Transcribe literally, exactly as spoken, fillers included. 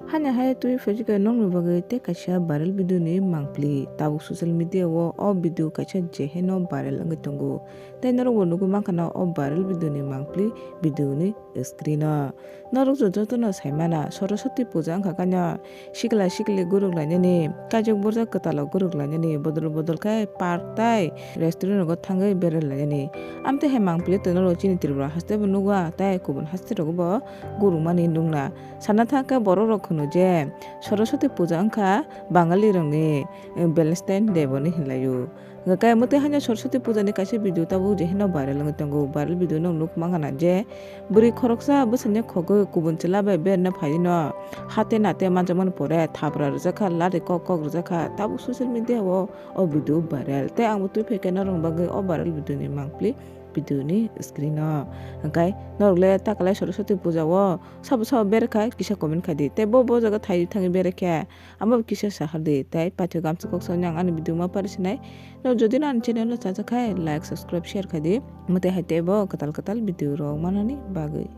Hanya hai twi phaikha nokni bagwi tei kaisa viral video ni mangpli. Tabuk social media o o video kaisa je heno viral wngwi tongo. Tei norok bo nugwi mankha na o viral video ni mangpli video ni screen o. Norok joto no saimana Saraswati puja wngkha kanya sikla sikli guruk lainani, kaijak burjak kwtal o guruk lainani, bodol bodol khe park tai restaurant rogo thangwi berai lainani. Amtwi hai mangpili twi norok chini Tripura haste bo nukya tei kubun haste rogo bo guruk mani nukna. Sana thangkhe borok rok hwno je Saraswati puja wngkha Bangali rokni, eh, Valentine Day bo ni hinlaio. Hwnkhe mwtwi haino Saraswati puja ni kaisa video tabuk je hino viral wngwi tongo. Viral video no nuk mankha na je bwrwi khoroksa bwsani khogwi kubun chwla bai berna phaino hate nate manjakmani pore thapra rwjakha, lari kok kok rwjakha. Tabuk social media o o video viral tei ang bo twi phaikhe norokni bagwi o viral video ni mangpli video ni screen o. Hwnkhe norok le takalai Saraswati puja o sabo sabo berekha kisa comment khai di tei bo bo jaga thai thangwi berekhe. Amo kisa sahar di tei paithak gamsa kok sani ang ani video ma pari sinai. No jodi no ani channel no chajak khai like, subscribe, share khai di. Mate hai tei bo kwtal kwtal video rok manani bagwi.